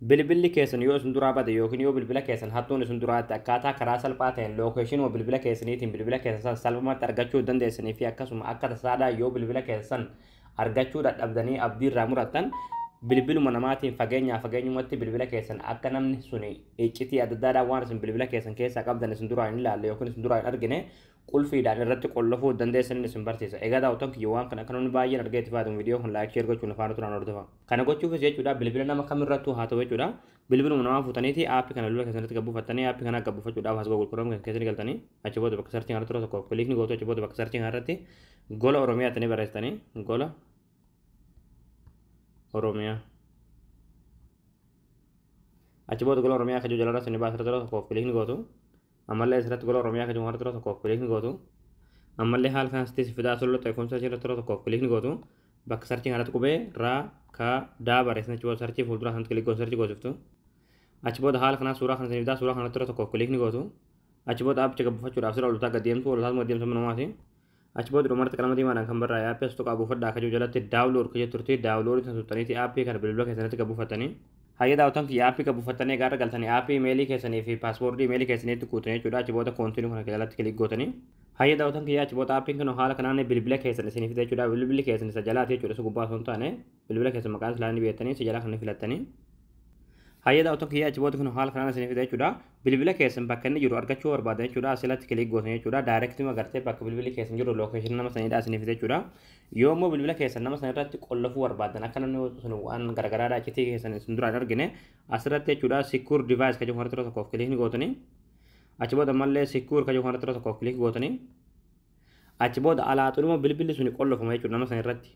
Bilbilli keessan yoo isin duraa bade yookiin yoo bilbila keessan hattuun isin duraatti, akkaataa karaa salphaa ta'een locationuma bilbila keessaniitiin bilbila keessan san salphumatti argachuu dandeessanii fi akkasuma akka tasaadhaa yoo bilbila keessan argachuu dadhabdanii abdii irraa murattan, bilbiluma namaatiin fageenyaa fageenyumatti bilbila keessan akka namni suni iccitii adda addaadhaan waan isin bilbila keessan keessaa qabdan isin duraa hin ilaalle yookiin isin duraa hin argine qulfiidhaan irratti qollofuu dandeessaniin isin barsiisa. Egaa daawwattoon kiyya, waan kana akka namni baay'een argee itti fayyadamu viidiyoo kun like, share gochuun afaan turaan hordofa. Kana gochuufis jechuudha, bilbila nama kamirrattuu haa ta'u jechuudha. Bilbiluma namaa fuutaniiti aappii kana bilbila keessanitti gabbuufattanii, aappii kana gabbuufachuudhaaf as Google Chrome keessatti galtanii, achi booda bakka searchii kanarratti yeroo tokko click ni gootu. Achi booda bakka searchii kanarratti Gola Oromiyaa jettanii barreessitanii, Gola Oromiyaa. Achi booda Gola Oromiyaa kajuu jalarra isin baasirra yeroo tokkoof click ni gootu. Ammallee asirratti Gola Oromiyaa kajuu kanarratti yeroo tokkoof click ni gootu. Ammallee haala kanas itti fidaa solotti icon searchii irratti yeroo tokkoof click ni gootu. Bakka searchii kanarratti qubee raa ka daa barreessan, achi booda searchii fuuldura sanatti click gootu, searchii goosiftu. Achi booda haala kanaa suuraa kana isin fidaa, suuraa kanatti yeroo tokkoof click ni gootu. Achi booda aappicha gabbuufachuudhaaf sira olutaa gad deemtu, olutaa gad deemtu namaati. Achi booda dhumarratti qalama diimaadhaan kan barraa'e aappii as tuqaa buufadhaa kajuu jalatti download kajuu turti, download san tuttaniiti aappii kana bilbila keessanitti gabbuufattanii. Hayya daawwattoon kiyya, aappii gabbuufattanii gaara galtanii aappii imeelii keessanii fi passwordii imeelii keessaniitti guutanii jechuudha. Achi booda continue kana jalatti click gootanii. Hayya daawwattoon kiyya, achi booda aappiin kun haala kanaan bilbila keessan isinii fida jechuudha. Bilbilli keessan isa jalaati jechuudha. Isa gubbaa osoo hin taane bilbila keessan maqaan isaa ni beektanii isa jalaa kan filattanii. Hayya daawwattoon kiyya, achi booda kun haala kanaan isinii fida jechuudha. Bilbila keessan bakka inni jiru argachuu barbaadan jechuudha. Asirratti click gootan jechuudha. Directuma gartee bakka bilbilli keessan jiru locationii nama saniidha isinii fida jechuudha. Yoo immoo bilbila keessan nama sana irratti qollofuu barbaadan, akka namni sun waan garagaraadhaa iccitii keessan isin duraan argine, asirratti jechuudha secure device kan jedhu kanatti yeroo tokkoof click ni gootanii. Achi booda ammallee secure kan jedhu kanatti yeroo tokkoof click gootanii. Achi booda alaa xuluma bilbilli suni qollofama jechuudha nama sana irratti.